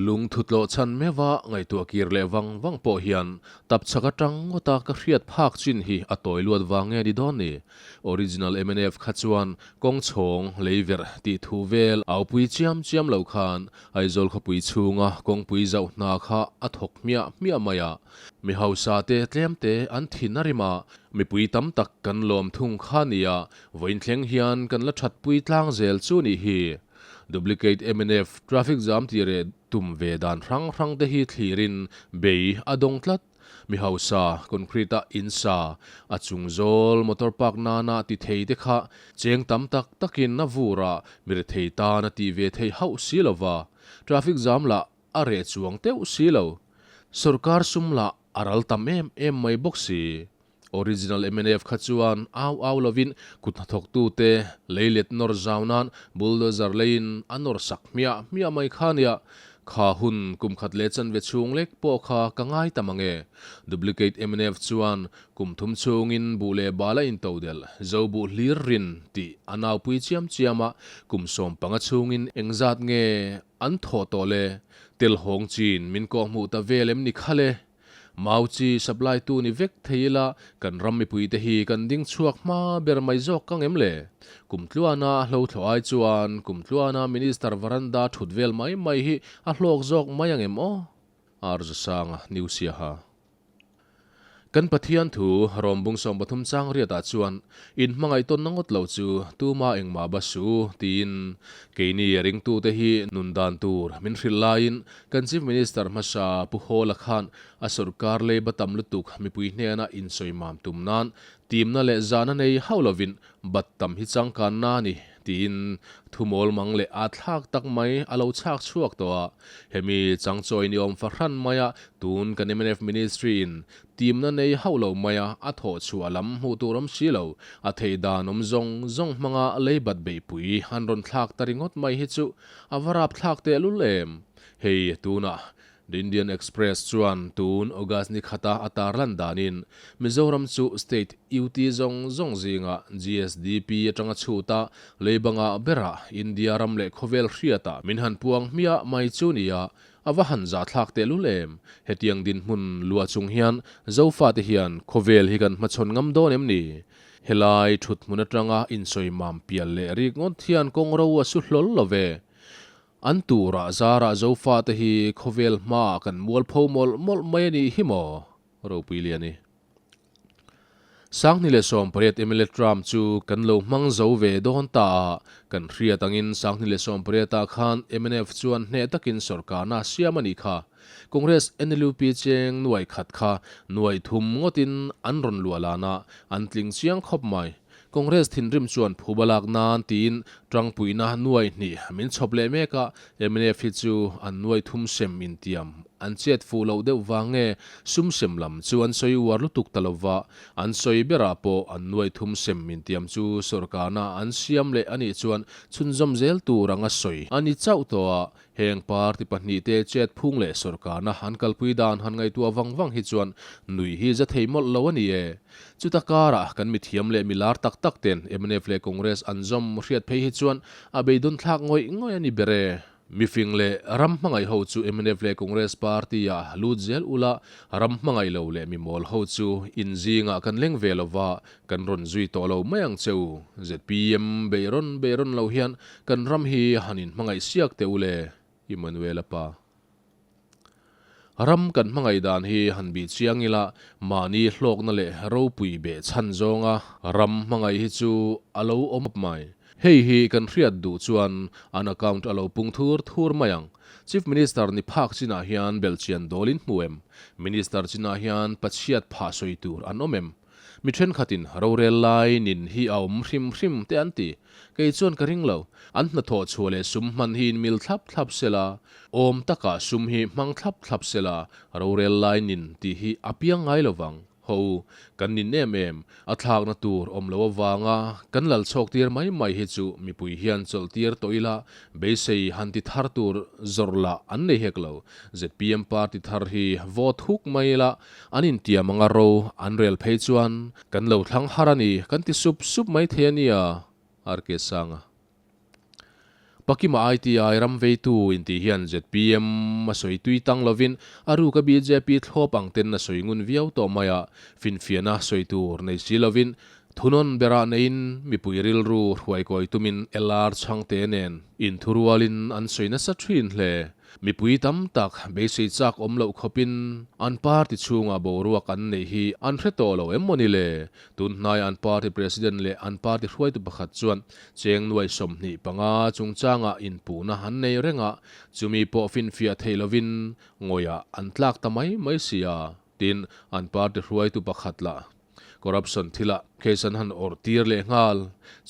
Lungthu tlawh chhan meuha ngaihtuah kir leh vang vang pawh hian tapchhak atang ngawta ka hriat phak chin hi a tawi luat vang nge ni dawn ni? Original mnf kha chuan kawng chhawng lei verh tih thu vel aupui chiam chiam lo khan Aizawl khawpui chhunga kawngpui zauh hna kha a thawk hmiah hmiah mai a. Mi hausa te tlem te an thin a rim a, mipui tam tak kan lawm thung kha nia, vawiin thleng hian kan la thatpui tlang zel chu nih hi. Duplicate mnf traffic jam tih reh tum ve dan hrang hrang te hi thlirin bei a dawng tlat. Mi hausa, concrete a in sa, a chung zawl motor park nana ti thei te kha cheng tam tak takin a vur a, mi rethei tan a tih ve thei hauh si lo va. Traffic jam lah a reh chuang teuh si lo. Sorkar sum lah a ral tam em em mai bawk si. Original mnf kha chuan au au lovin kut hnathawktute lei let nawr zau nan bulldozer leiin a nawr sak hmiah hmiah mai kha nia. Kha hun kum khat leh chanve chhung lek pawh kha ka ngai ta mang e. Duplicate mnf chuan kum thum chhungin buh leh bal a into delh, zo buh hlir rin tih a naupui chiam chiam a, kum 15 chhungin engzat nge an thawh tawh le? Telhawng chin min kawhhmuh ta vel em ni kha le? Mau chi supply tu ni vek thei ila kan ram mipui te hi kan ding chhuak hma ber mai zawk ka ngem le? Kum tluana hlo thlawh ai chuan kum tluana Minister varanda thut vel mai mai hi a hlawk zawk mai ang em aw? Arzasanga New Siaha. Kan Pathian thu Rawmbung 13 chang riatah chuan in hmangaih tawn na ngawt lo chu tuma engmah ba su tiin keini ringtute hi nun dan tur min hrilh laiin Kan Chief Minister hmasa Pu Hawla khan a sorkar leiba tam lutuk mipui hnena insawimam tum nan timna leh zahna nei hauh lovin bat tam hi changkanna a ni tiin thumawl mang leh aa thlak tak mai a lo chhak chhuak tawh a. Hemi changchawi ni awm fahran maia tun kan mnf Ministry in timna nei hauh lo maia a thawh chhuah lam hmuh tur awm si lo, a theih dan awm zawng zawng hmanga leibat beihpui an rawn thlak ta ringawt mai hi chu A va rap thlak tehlul em? Hei, tunah The Indian Express chuan tun August ni khata a tarlan danin Mizoram chu state UT zawng zawng zinga GSDP atanga chhut a, leibanga berah India ram leh khawvel hriatah min han puang hmiah mai chu nia, a va han zahthlak tehlul em? Hetiang dinhmun luah chung hian Zofate hian khawvel hi kan hmachhawn ngam dawn em ni? Helai thut hmun atanga insawi mam pial leh rik ngawt hian kawng ro a su hlawl lo ve. An turah zarah Zofate hi khawvel hmaah kan mualpho mawlh mawlh mai a nih hi maw? Ropui Liani. 2018 mla term chu kan lo hmang zo ve dawn ta a, kan hriat angin 2018 ah khan mnf chuan hneh takin sawrkarna a siam a nih kha. Congress NLUP cheng nuai khat kha nuai thum ngawtin an rawn luah lan a, an tling chiang khawp mai. Congress thinrim chuan phuba lak nan tiin tangpuina nuai hnih min chhawp leh mek a, mnf hi chu an nuai thum sem intiam an chet fuh loh deuh vang nge sum sem lam chu an sawi uar lutuk ta lova, an sawi berah pawh an nuai thum sem intiam chu sawrkarna an siam leh anih chuan chhunzawm zel tur anga sawi a ni chauh tawh a, Heng party pahnihte chet phung leh sawrkarna an kalpui dan han ngaihtuah vang vang hi chuan nuih hi za thei mawlh lo a ni e. Chuta karah kan mithiam leh milar tak tak ten mnf leh Congress an zawm hriat phei hi chuan a beidawn thlak ngawih ngawih a ni ber e. Mifing leh ram hmangaih ho chu mnf leh Congress party ah lut zel ula, ram hmangaih lo leh mimawl ho chu in zingah kan leng ve lova, Kan rawn zui tawh lo mai ang che u. Zpm beirawn beirawn lo hian kan ram hi han inhmangaih siak teh u le, Emmanuel-a pa. Ram kan hmangaih dan hi han bih chiang ila, mahni hlawkna leh ropui beh chhan zawnga ram hmangaih hi chu a lo awm mai. Hei hi kan hriat duh chuan an account a lo pung thur thur mai ang. Chief Minister ni phak chinah hian belhchian dawlin hmu em? Minister chinah hian pachhiat phah sawi tur an awm em? Mi thenkhatin rorel lai nin hi a awm hrim hrim te an ti. Kei chuan ka ring lo. An hnathawh chhuah leh sum hman hi in mil thlap thlap sela, awm takah sum hi hmang thlap thlap sela, rorel lai nin tih hi a piang ngai lo vang. Ho u, kan nin em em, a thlakna tur awm lo avanga kan lal chhawk tir mai mai hi chu mipui hian chawlh tir tawh ila, beisei han ti thar tur zawrh lah an nei hek lo. Zpm party thar hi vote huk mai ila, An intiam anga ro an rel phei chuan kan lo thlang har a ni kan ti sup sup mai thei a nia, RK Sanga. Pakima ITI ram veitu intih hian zpm a sawi tui tang lovin a ruka bjp thlawp ang ten a sawi ngun viau tawh mai a, finfiahna sawi tur nei si lovin thunawn berah neiin mipui rilru hruaikawi tumin LR chhangte nen inthurualin an sawi nasa thin hle. Mipui tam tak beisei chak awm loh khawpin an party chhungah boruak an neih hi an hre tawh lo em mawni le? Tun hnaia an party president leh an party hruaitu pakhat chuan cheng nuai 25 chungchangah inpuhna an nei reng a, chumi pawh finfiah theih lovin ngawihah an tlak ta mai mai si a, tin an party hruaitu pakhat lah Corruption thilah case an han awrh tir leh nghal.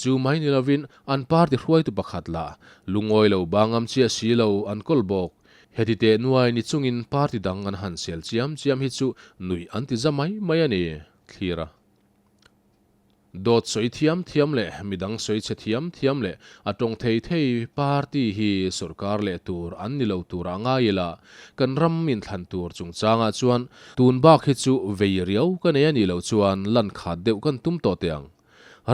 Chu mai ni lovin an party hruaitu pakhat lah lungawi lo bangam chiah si lo an kawl bawk. Heti teh nuai ni chungin party dang an han sel chiam chiam hi chu nuih an ti za mai mai a ni, thlir a. Dawt sawi thiam thiam leh midang sawi chhe thiam thiam leh a tawng thei thei party hi sorkar leh tur an ni lo tur a ngai ila, kan ram inthlan tur chungchangah chuan tun bak hi chu vei riau ka nei a nih loh chuan lan khat deuh kan tum tawh teh ang.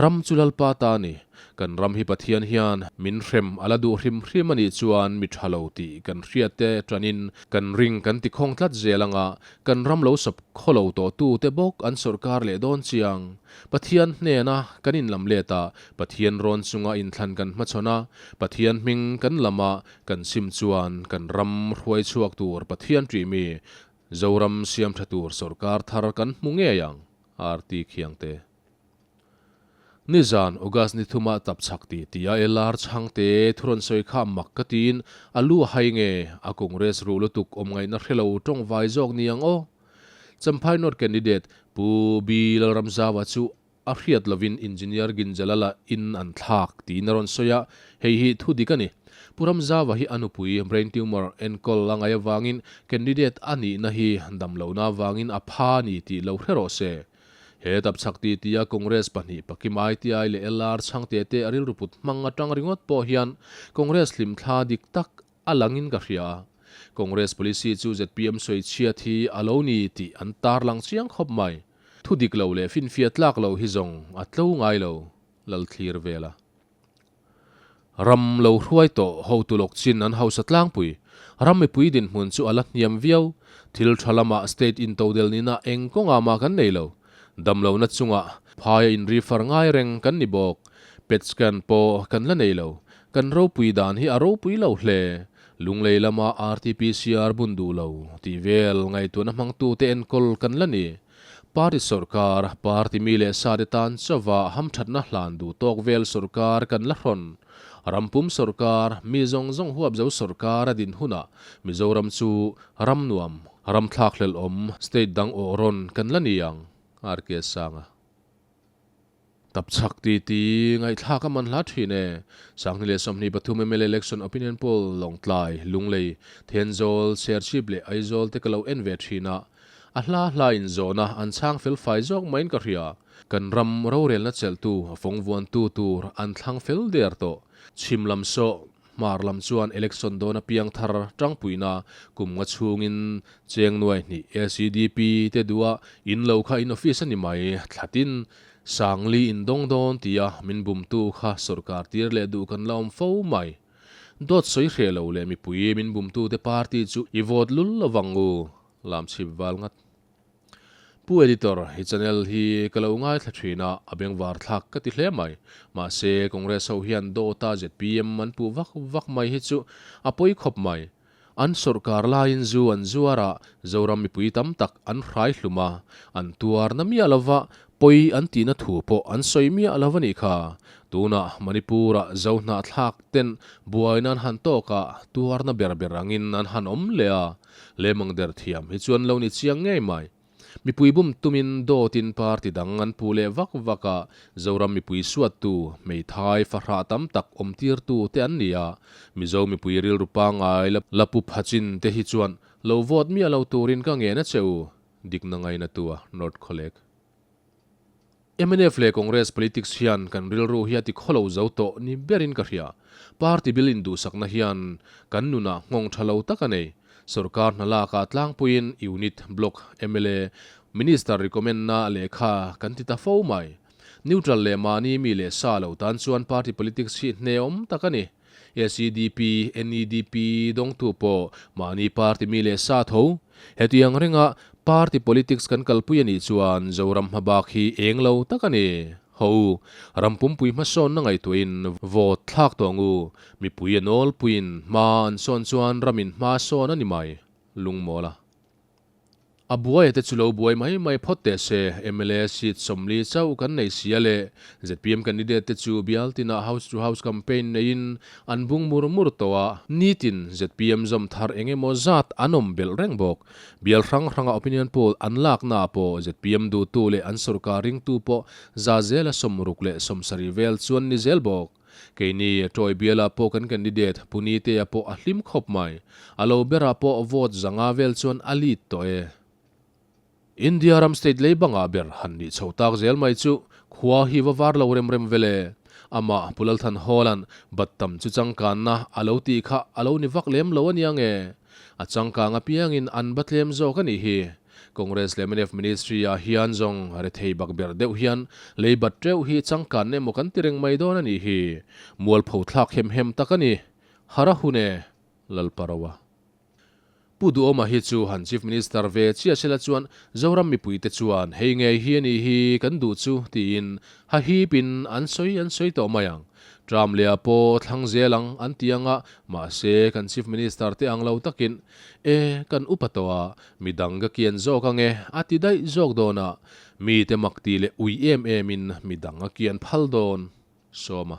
Ram chu Lalpa ta a ni. Kan ram hi Pathian hian min hrem a la duh hrim hrim a nih chuan mi tha lo tih kan hriat te tanin kan ring kan ti khawng tlat zel anga kan ram lo sawp khaw lo tawh tu te bawk an sorkar leh dawn chiang. Pathian hnena kan inlam let a, Pathian rawn chunga inthlan kan hmachhawn a, Pathian hming kan lam a, kan sim chuan kan ram hruai chhuak tur Pathian ṭih mi Zoram siam ṭha tur sorkar thar kan hmu ngei ang, RT Khiangte. Nizan August ni thuma tap chak ti ti a LR chhangte thu rawn sawi kha mak ka tiin a lu a hai nge a Congress ruh lutuk awm ngaihna hre lo tawng vai zawk ni ang aw. Champhai North candidate Pu B Lalramzawa chu a hriat lovin Engineer Ginjalala in an thlak tiin a rawn sawi a, hei hi thu dik a ni. Pu Ramzawa hi a nupui brain tumor enkawl a ngaih avangin candidate a nihna hi damlohna avangin a pha a ni tih lo hre rawh se. He tapchhak ti tia Congress pahnih Pakim ITI leh LR chhangte te a rilru put hmang atang ringawt pawh hian Congress hlimthla dik tak a langin ka hria. Congress policy chu zpm sawi chhiat hi a lo ni tih an tarlang chiang khawp mai. Thu dik lo leh finfiah tlak lo hi zawng a tlo ngai lo, Lalthlir vela. Ram lo hruai tawh hotu lawk chin an hausa tlangpui. Ram mipui dinhmun chu a la hniam viau. Thil tha lamah state intodel nihna eng kawngah mah kan nei lo. Damlohna chungah phaia inrifar ngai reng kan ni bawk. Pet scan pawh kan la nei lo. Kan ropui dan hi a ropui lo hle. Lunglei lama RTPCR bun duh lo tih vel ngaihtuahna hmangtute enkawl kan la ni. Party sawrkar, party mi leh sa te tan chauha hamthatna hlan duh tawk vel sawrkar kan la hrawn. Rampum sawrkar, mi zawng zawng huap zo sawrkar a din hunah Mizoram chu ram nuam, ram thlakhlelh awm, state dang awh rawn kan la ni ang, RK Sanga. Tapchhak ti ti ngaihthlak a man hla thin e. 2023 mla Election Opinion Poll Lawngtlai, Lunglei, Thenzawl, Serchhip leh Aizawl te ka lo en ve thin a. A hla hla in zawhna an chhang fel fai zawk maiin ka hria. Kan ram rorelna chelhtu, a fawng vuantu tur an thlang fel der tawh. Chhim lam sawh, hmar lam chuan election dawn apiang thar tangpuina kum nga chhungin cheng nuai hnih ACDP te duha in lo kha in office a ni mai thlatin Sangli in dawng dawn tia min bumtu kha sawrkar tir leh duh kan la awm fo mai. Dawt sawi hreh lo leh mipui min bumtu te party chu i vote lul lovang u Lamchhip val ngat. Pu Editor, i channel hi ka lo ngaithla thin a, a bengvar thlak ka ti hle mai. Mahse, Congress ho hian dawta zpm an puh vak vak mai hi chu a pawi khawp mai. An sawrkar laiin zu an zuar a, Zoram mipui tam tak an hrai hlum a, an tuar na miah lova, pawi an tihna thu pawh an sawi miah lo a nih kha. Tunah Manipur-ah Zohnahthlak ten buaina an han tawk a, tuarna ber ber angin an han awm leh a. Lemang der thiam hi chuan lo ni chiang ngei mai. Mipui bum tumin dawtin party dang an pu leh vak vak a, Zoram mipui suattu, hmeithai fahrah tam tak awmtirtu te an ni a, Mizo mipui rilru pangngai la pu phachin te hi chuan lo vote miah lo turin ka ngen a che u, dikna ngainatu a North Khawlek. Mnf leh Congress politics hian kan rilru hi a ti khawlo zo tawh ni berin ka hria. Party bil induhsakna hian kan nunah nghawng tha lo tak a nei. Sorkar hna lakah tlangpuiin unit, block, mla, minister recommend na lehkha kan ti ta fo mai. Neutral leh mahni mi leh sa lo tan chuan party politics hi hneawm tak a ni. SEDP, NEDP dawngtu pawh mahni party mi leh sa tho. Hetiang renga party politics kan kalpui a nih chuan Zoram hmabak hi eng lo tak a ni. Ho u, ram pumpui hmasawnna ngaihtuahin vote thlak tawh ang u. Mipui a nawlpuiin hma an sawn chuan ramin hma sawn a ni mai. Lungmawla. A buaia te chu lo buai mai mai phawt teh se, mla seat 40 chauh kan nei sia le. Zpm candidate te chu bial tinah house to house campaign neiin an bung mur mur tawh a, nitin zpm zawm thar eng emaw zat an awm belh reng bawk. Bial hrang hranga opinion poll an laknaah pawh zpm duhtu leh an sorkar ringtu pawh za zela 67 vel chuan ni zel bawk. Keini Tawi bialah pawh kan candidate Punitea pawh a hlim khawp mai. A lo berah pawh vote 500 vel chuan a lead tawh e. India ram state lei bangah ber han nih chho tak zel mai chu khua hi va var lo rem rem vel e. Amah Pu Lalthan Hawla'n bat tam chu changkanna a lo tih kha a lo ni vak lem lo a nia nge. A changkang apiangin an ba tlem zawk a nih hi. Congress leh mnf Ministry ah hian zawng rethei bak berh deuh hian lei bat teuh hi changkan emaw kan ti reng mai dawn a nih hi. Mualpho thlak hem hem tak a ni. Har a hun e, Lalparoa. Pu Duhawma hi chu han Chief Minister ve chiah sela chuan Zoram mipuite chuan hei ngei hi a nih hi kan duh chu tiin hahipin an sawi an sawi tawh mai ang. Tram leh ah pawh thlang zel ang an ti anga mahse kan Chief Minister te ang lo takin e kan upa tawh a midang ka kian zawk ange a ti daih zawk dawn a mite mak ti leh ui em em in midang a kian phal dawn sawm a.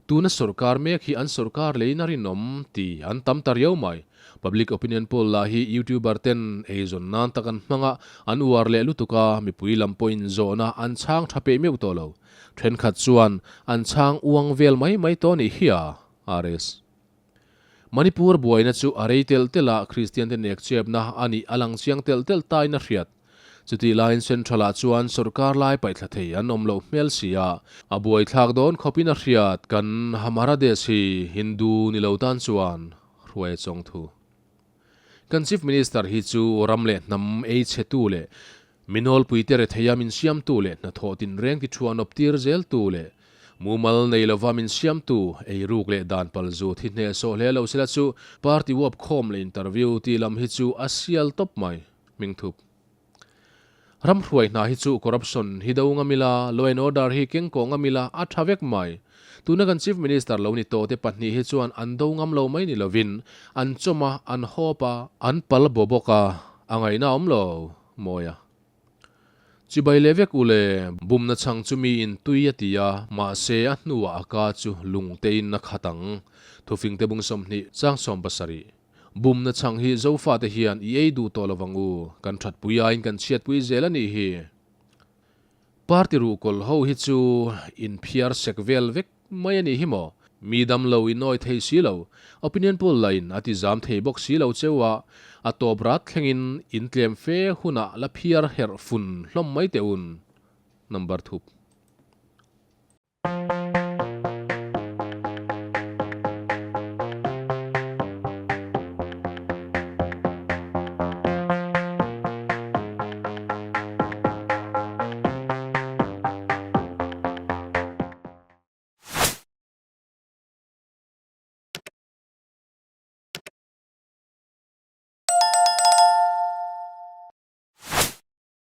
Tuna sorkar mek hi an sorkar leiin a rinawm ti an tam ta riau mai. Public opinion poll lah hi youtuber ten eizawn nan tak an hmang a, an uar leh lutuk a, mipui lam pawhin zawhna an chhang tha peih meuh tawh lo. Thenkhat chuan an chhang uang vel mai mai tawh nih hi a, RS. Manipur buaina chu a rei telh telh a, Kristiante nek chepna a nih a lang chiang telh telh tain a hriat. Chutih laiin Central-ah chuan sorkar lai paihthla thei an awm loh hmel si a, a buaithlak dawn khawpin a hriat. Kan Hamara Desh hi Hindu ni lo tan chuan hruai a chawng thu. Kan Chief Minister hi chu ram leh hnam ei chhetu leh Mi nawlpuite retheia min siamtu leh hnathawh tinreng ti thuan awptir zeltu leh mumal nei lova min siamtu eiruk leh dan pal zut hi hnehsawh hle lo sela chu party uap khawm leh interview tih lam hi chu a sial tawp mai. Hmingthup. Ram hruai hna hi chu corruption hi do ngam ila, law and order hi keng kawh ngam ila a tha vek mai. Tuna kan Chief Minister lo ni tawh te pahnih hi chuan an do ngam lo mai ni lovin an chawm a, an hawp a, an pal baw bawk a, a ngaihna a awm lo. Mawi a. Chibai leh vek u le, bumna chhang chu miin tui a ti a, mahse a hnuah a ka chu lungtein a khat ang. Thufingte bung 20, chang 70. Bumna chhang hi Zofate hian i ei duh tawh lovang u, kan thatpui aiin kan chhiatpui zel a nih hi. Party ruhkawl ho hi chu inphiar sek vel vek mai a nih hi maw? Mi dam lo in awi thei si lo, opinion poll la in a ti zam thei bawk si lo cheu a, a tawp rat thlengin in tlem fe hunah la phiar herh fun hlawm mai teh un. Number thup.